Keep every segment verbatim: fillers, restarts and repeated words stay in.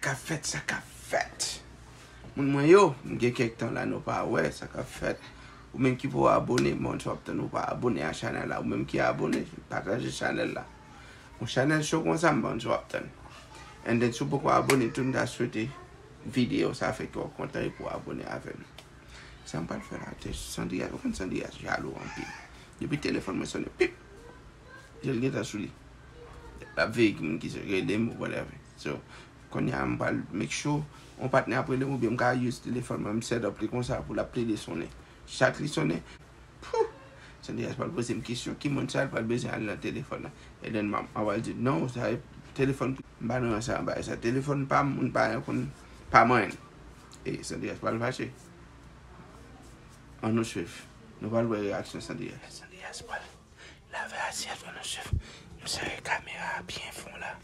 k ap fèt, sa k ap fèt. Moun mwen yo, m gen kèk tan la nou pa wè, sa k ap fèt. Ou menm ki poko abòne, bon, si w ap tann ou pa abòne a chanèl la. Ou menm ki abòne, pataje chanèl la. Yon chanèl cho konsa, m bon, si w ap tann. And then, si w poko abòne tou, m ta swete videyo sa fè ke w kontan epi w abòne avè m. Sa m pral fè la, te Sandrias, ou konn Sandrias jalou anpil. Depi telefòn mwen sonnen, pip! Je l gentan sou li. L ap veye ki moun ki rele m, whatever. So, kounye a, m pral make sure yon patnè ap rele m oubyen m ka use telefòn mwen, m set up li konsa pou l ap plede sonnen. Chak li sonnen, phew! Sandrias pral poze m kesyon, ki moun sa l pral bezwen ale nan telefòn nan. And then m a, m a pral di, non, sa e telefòn, m pa nan sa, m pa sa. Telefòn pa m, moun pa yon konn, pa mwen. E Sandrias pral fache. Ann nou swiv. Nou pral wè reyaksyon Sandrias. Sandrias pral lave asyèt, ann nou swiv. M sere kamera a byen fon la.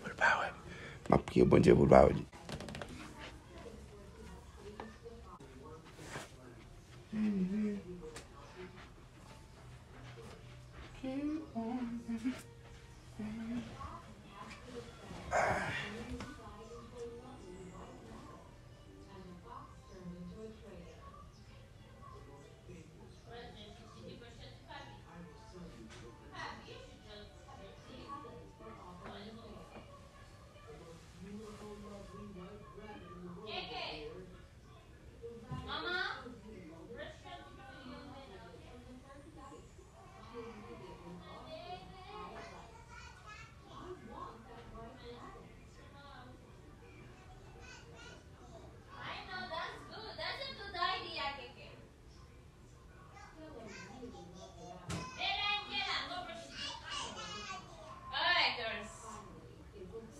Pou l pa wè m. M ap priye Bondye pou l pa wè m.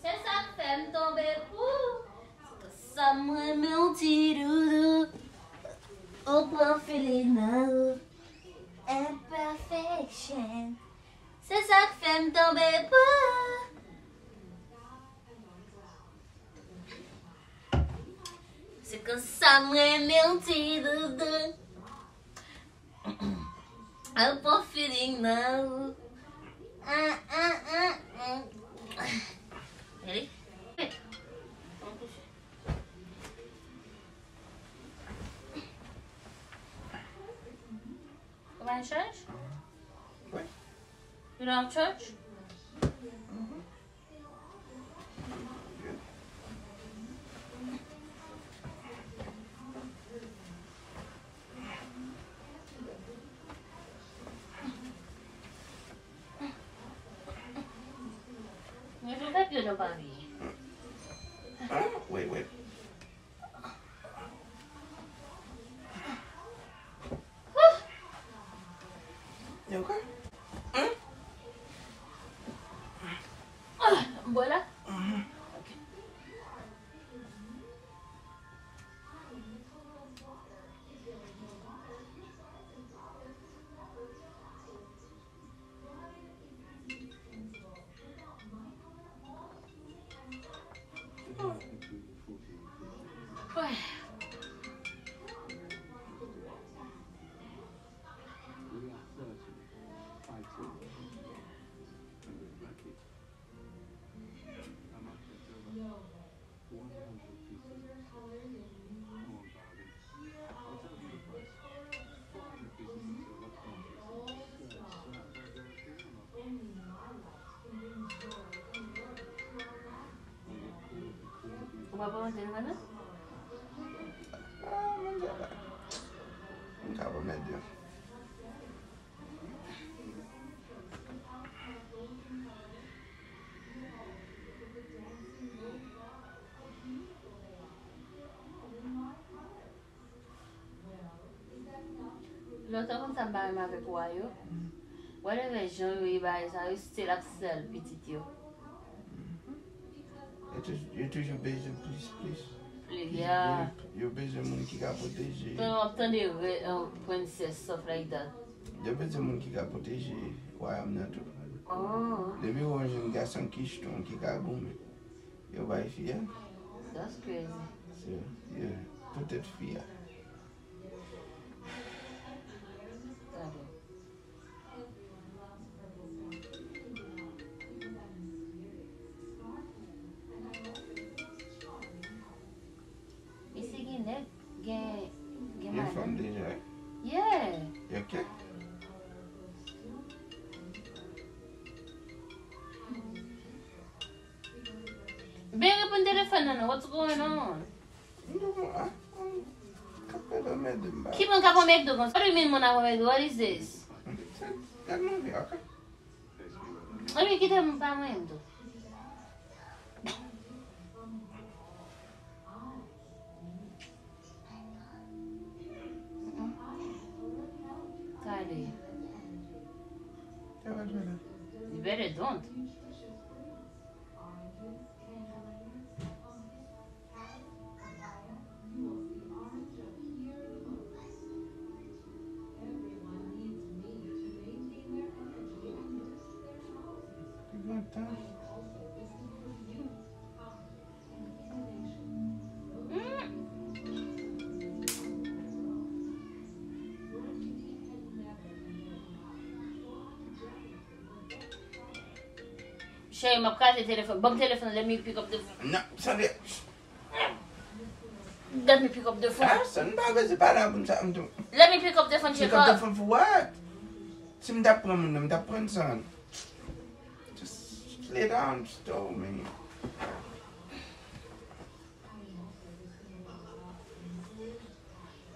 Se sa k fè m tonbe pou ou. Sa m renmen w ti doudou. Ou pran feeling nan ou. Imperfection. Se sa k fè m tonbe pou ou. Se konsa m renmen w ti doudou. Al pran feeling nan ou. Ah, ah, ah, ah. Ready? Ou pa nan chèch? Wi. You don't have church? Mwen tou fè pye nou pa veye. Wait, wait. You okay? Hmm? Ah, m bwè la? Mhm. Ok. Ou pa pran telefòn nan? Ah, mwen deja pa. M ka pran mèt yo. Lontan konsa m pa menm avèk wa yo. Whatever jan yo ye bagay sa, yo still ap sèl pitit yo. Yo tou-, yo toujou bezwen plis, plis. Plis, yeah. Yo, yo bezwen moun ki ka pwoteje. Tan w ap tande re-, uh, princess, stuff like that. Yo bezwen moun ki ka pwoteje wayòm nan tou. Oh. Depi w wè yon jèn gason ki strong, ki ka goumen. Yo bay fi a. That's crazy. So, yeah, poutèt fi a. Sa bon. Telefòn nan, non, what's going on? No, ah, um, kapè nan mède m ba. Ki moun k ap pran McDo konsa? What do you mean moun ap pran McDo? What is this? Gad manje, ok. Anben kite m pa mwen tou. Gade. Sa va jwenn la. You better don't. Cheri, m ap kraze telefòn. Ban m telefòn, let me pick up the phone. Non, sa vle. Let me pick up the phone. Ah, sa n pa bezwen pale a moun sa m tou. Let me pick up the phone, Pick up the Jacob. Phone for what? Si m t ap pran moun nan, m t ap pran san. Just lay down, just tell me.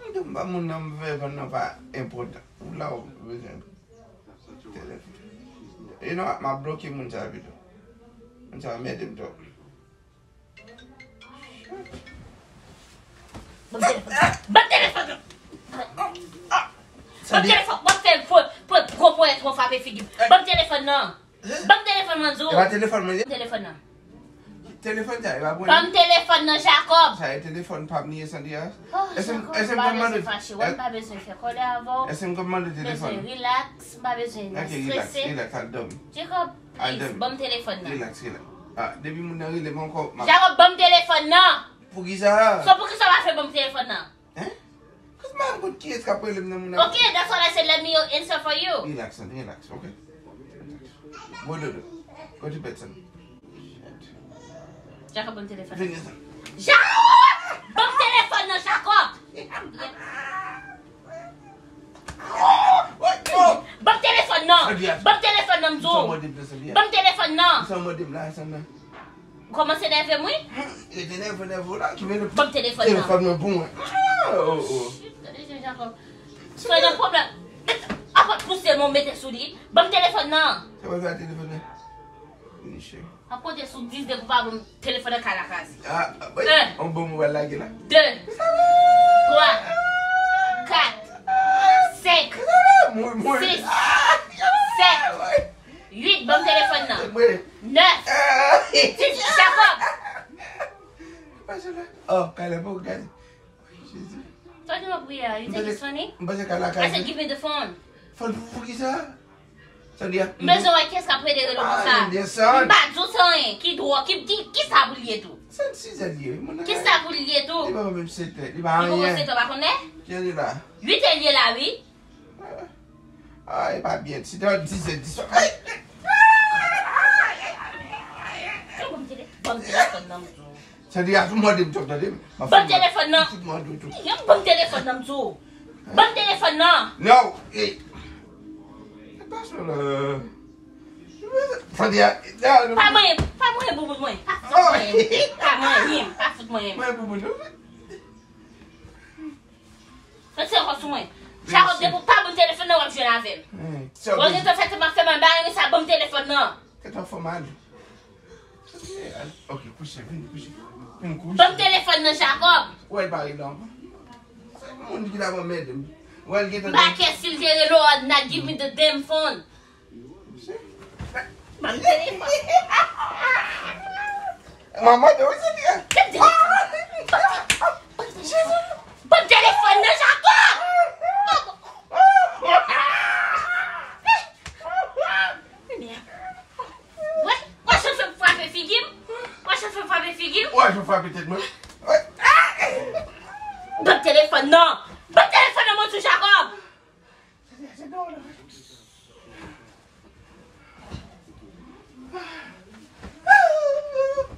M tou m ba moun nan m vle vann nan pa enpòtan. Ou la ou bezwen telefòn. You know what? M ap bloke moun sa pito. Moun sa mède m twòp. Ban m telefòn. Ban m telefòn nan. Ban m telefòn. W ap fè gwo ponyèt mwen frape figi m. Ban m telefòn nan. Ban m telefòn nan, Zo. E pa telefòn mwen ye? Telefòn nan. Telefòn sa, e pa mwen. Ban m telefòn nan, Jacob. Sa e telefòn pa m li ye, Sandria. Oh, Ese m, Jacob, ese m m pa konn mande. bezwen fache, w pa bezwen fè kòlè avè w. Ese m konn mande Bezwen telefòn. Relax, m pa bezwen Ok, relax, strese. Relax, al dòmi. Jacob, Al please, dòmi. Ban m telefòn nan. Relax, relax. Ah, depi moun nan rele m ankò, m ap Jacob, ban m telefòn nan. Poukisa? So poukisa w pa fè ban m telefòn nan? Hein? Kòs m pa konn kiyès k ap rele m nan moun nan. Ok, that's what I said, let me answer for you. Relax, Sandria, relax, ok? Bon dodo. Go to bed, son. Jacob, ban m telefòn. Vini, son. Jacob! Ban m telefòn nan, Jacob! Oh, oh. Ban m telefòn nan! Sandria. Ban m telefòn nan, m di Sa w! mande m, Sandria. Ban m telefòn nan! Sa mande m la, Sandria. Ou kòmanse nève m, wi! Hmm, e te nève, nève la, ki vin Ban m telefòn nan! Telefòn mwen pou mwen. Ah, oh, oh. Shit, gade jan Jacob. Fè nan pwoblèm. Apa pouse m mete sou li. Ban m telefòn nan. Sa mwen fè a telefòn nan? Vini, cheri. Ap konte sou dis de pou pa ban m telefòn nan kay la kraze. Ah, ah, boy, Eh. On bon mwen lage la. De. Twa. Kat. Senk. Mwen, mwen. Sis. Ah, Sèt. boy. Uit. Ban m telefòn nan. Mwen. Nèf. Ah. Dis. Jacob. Pase la. Oh, kale pou gade. Jezi. Talking about we are, you think it's funny? M panse kale la I said, kaze. Give me the phone. Fòn pou, pou ki sa? Sa di a? M bezwen wè kiyès k ap rele rele konsa. Ah, Nelson. M pa di w sa anyen. Ki dwòl, ki, ki, ki sa pou l ye tou? Sa di size li ye, moun nan. Ki sa pou l ye tou? Li pa menm sete, li pa Li pou anyen. sete, w pa konnen? Kiyès li la? Uit è l ye la, wi. Ah, e pa byen. Si te dize, dis. Ay! Ban m tele-, ban m telefòn nan, m di w. Sa di a tou mande m tou, tande m. Ban m telefòn nan. Tout mande tou. Yon ban m telefòn nan, m di w. Ban m telefòn nan. Non, eh. E pa sa la. Sa di a, a, Pa mwen, pa mwen bouboun mwen. Pa fout mwen. Pa mwen, pa fout mwen. Mwen pou moun. Mete ankò sou mwen. Jacob, depi w pa ban m telefòn nan, w ap jwenn avè m. Ou gentan fè tèt m ap fè mal, ba sa, ban m telefòn nan. Tèt ap fè mal. Ok, kouche, vin kouche. Vin kouche. Ban m telefòn nan, Jacob. Ou wè l pa rele ankò. Se moun ki ta ban m ede m. Ou wè l gentan. M pa kè si l te rele w, not give me the damn phone. Ban m telefòn. Manman de ou se li a. Ban m telefòn. Ban m telefòn nan, Jacob. Wè, wè jan l fè m frape figi m. Wè jan l fè m frape figi m. Ou wè jan l frape tèt mwen. Ban m telefòn nan. Ban m telefòn nan, mwen di w, Jacob.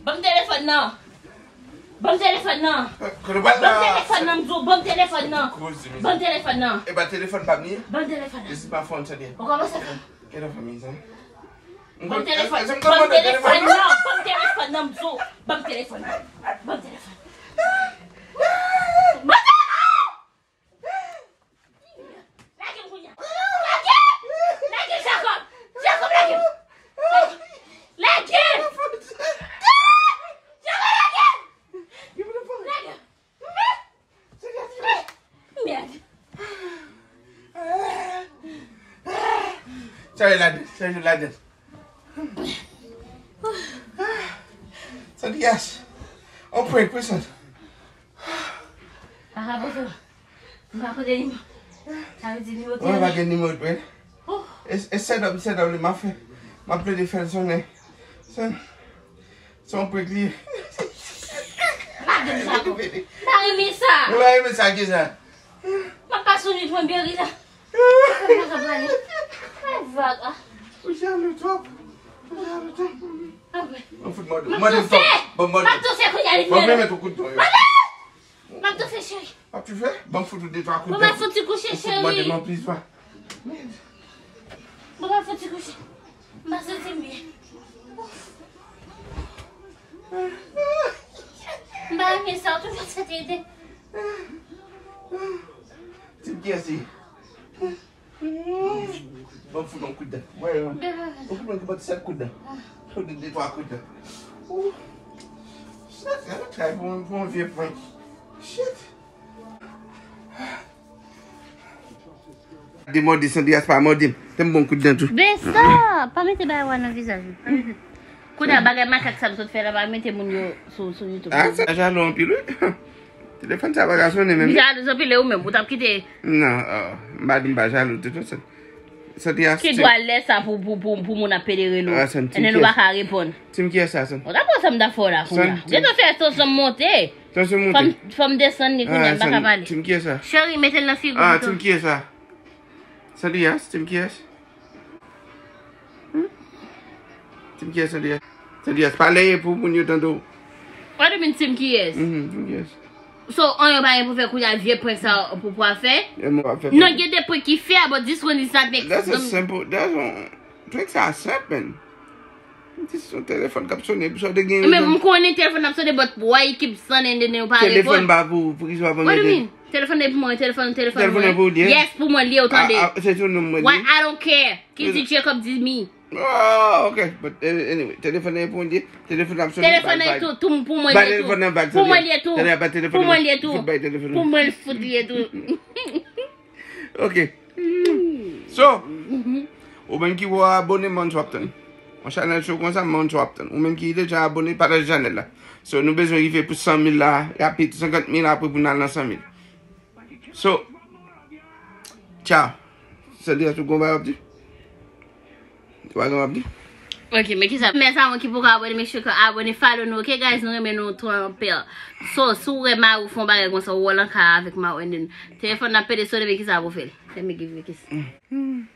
Ban m telefòn nan. Ban m telefòn nan. Ban m telefòn nan, m di w, ban m telefòn nan. Ban m telefòn nan. E pa telefòn pa m li ye? Ban m telefòn nan. This is my phone, Sandria. Ou kòmanse fè. Get off of me, son. Ban m telefòn, ban m telefòn nan, ban m telefòn nan, m di w, ban m telefòn nan, ban m telefòn. Ban m telefòn! Lage m kounye a. Lage m! Lage m, Jacob! Jacob, lage m! Lage m! Lage m! Jacob, lage m! Lage m! Mèd! Chaje ladan, chaje ladan. Santi yas. On prank, wi, Santi. Aha, bonjou. M pa kote nimewo. Sa vle di nimewo. Mwen pa gen nimewo, wi. Oh. E, e set up, set up li m ap fè. M ap plede fè l sonnen. Son, son prank li ye. Lage m sa. M pa renmen sa. Ou pa renmen sa, ki sa? M ap pase yon nwit mwen byen ri la. Mwen ka prale. Ay, vag, ah. Ou jalou twòp. Ou jalou twòp. Apre. Mwen fout mòde. M ap touse. Mòde m twòp. Bon, mòde. M ap touse kounye a, li fè. Mwen met yon kout dwèt. Mòde! M ap touse, cheri. M ap touse? Bon, m fout ou de twa kout dwèt. Bon, m ap fout ti kouche, cheri. Ou fout mòde m anplis, wa. Bon, m ap fout ti kouche. M pa santi m byen. M pa renmen sa, ou toujou ap santi ede. Tip kiyès li? Ban m fout yon kout dent. Mwen, ou fout mwen ki bat sèt kout dent. Ou de, de twa kout dent. Ou. Shit, gade tray pou, pou yon vye prank. Shit. De mòde, Sandrias pa mòde m. Te m bon kout dent tou. Besa, pa mete bagay wa nan vizaj ou. Pa mete. Kounye a bagay makak sa m sot fè la, pa mete moun yo sou, sou YouTube. Ah, sa jalou anpil, wi. Telefòn sa pa ka sonnen menm. Jalou anpil, e ou menm, ou t ap kite. Non, oh, m pa di m pa jalou, de tout fason. Sandrias. Ki dwa lè sa pou, pou, pou, pou moun ap pede rele w? Ah, Santi, and then ou pa ka reponn. Tim kiyès sa, Santi? Ou ta pran sa m ta fè w la kounye a. Santi. Detan fè tansyon m monte. Tansyon monte. Fò m, fò m desann li kounye a, m pa ka pale. Tim kiyès sa? Cheri, mete l nan figi m. Ah, Tim kiyès sa? Sandrias, Tim kiyès? Hmm? Tim kiyès, Sandrias? Sandrias, pale pou moun yo tande w. What do you mean, Tim kiyès? Mhm, Tim kiyès? So, anyen pa gen pou fè kounye a, vye prank sa pou, pou a fè? E mwen pa fè prank. Non, gen de prank ki fè, but this one is not make sense. That's a simple, that's a, prank sa senp, man. Dis yon telefòn k ap sonnen, epi sa w te gen. Men m konnen telefòn ap sonnen, but why you keep sonnen, and then ou pa reponn? Telefòn pa pou, pou ki sa w ap... What do you mean? Telefòn nan pou mwen, telefòn, telefòn mwen. Telefòn nan pou w li ye? Yes, pou mwen li ye, ou tande. Ah, ah, se sou non mwen li. Why I don't care. Ki di Jacob di mi. Oh, ok. But, eh, anyway, telefòn nan pou w li ye. Telefòn ap sonnen. Telefòn nan tou, tou, pou mwen li ye tou. Ba telefòn nan vag, Sandrias. Pou mwen li ye tou. Sandrias, ba telefòn nan. Pou mwen li ye tou. Fout bay telefòn nan. Pou mwen fout li ye tou. Ok. So, ou menm ki wè abone, monn sa w ap tann. Yon chanèl cho konsa, monn sa w ap tann. Ou menm ki deja abone, pataje chanèl la. So, nou bezwen rive pou san mil la, rapid, senkant mil apre pou n al nan san mil. So, tchao. Sandrias, ou gon bagay w ap di? Ou pa gen w ap di? Ok, men kisa? Mèsi a mwen ki poko abone, make sure ke abone, follow nou, ok, guys? Nou renmen nou twò anpè. So, si w wè mari w fè yon bagay konsa, ou wè l an kay avèk mari w, and then telefòn nan ap pede sonnen, men kisa pou fè l? Let me give you a kiss. Mm.